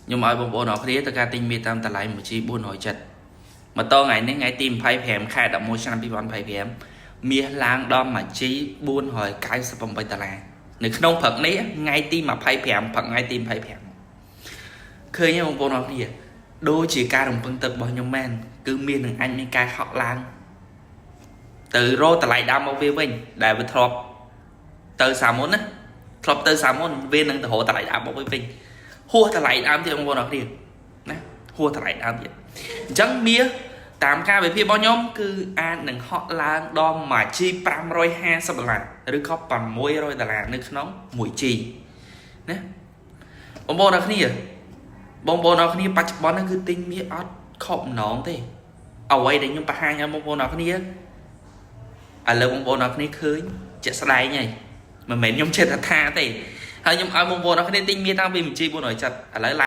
ខ្ញុំឲ្យបងប្អូនអរគ្នាទៅការទិញមាសតាមតម្លៃ1 G 470មកតថ្ងៃនេះថ្ងៃទី25ខែ11ឆ្នាំ2025មាសឡើងដល់1 G 498ដុល្លារនៅក្នុងព្រឹកនេះថ្ងៃទី25ព្រឹកថ្ងៃទី25ឃើញទេបងប្អូនអរគ្នាដូចជាការរំពឹងទឹករបស់ខ្ញុំមែនគឺមាសនឹងអញមានការហក់ឡើងទៅរកតម្លៃដើមមកវាវិញដែលវាធ្លាប់ទៅសាមុនណាធ្លាប់ទៅសាមុនវានឹងទៅរកតម្លៃដើមមកវិញហួសតម្លៃដើមទៀតបងប្អូនអរគ្នាណាហួសតម្លៃដើមទៀតអញ្ចឹងមាសតាមការវិភាគរបស់ខ្ញុំគឺអាចនឹងហក់ឡើងដល់1 G 550ដុល្លារឬក៏600ដុល្លារនៅក្នុង 1 G ណាបងប្អូនអរគ្នាបងប្អូនអរគ្នាបច្ចុប្បន្នហ្នឹងគឺទិញមាសអត់ខកម្ដងទេអ្វីដែលខ្ញុំបង្ហាញឲ្យបងប្អូនអរគ្នាឥឡូវបងប្អូនអរគ្នាឃើញជាក់ស្ដែងហើយមិនមែនខ្ញុំចេះតែថាទេហើយខ្ញុំឲ្យបងប្អូនអរគ្នាទិញមាសតាំងពី1 G 470ឥឡូវ។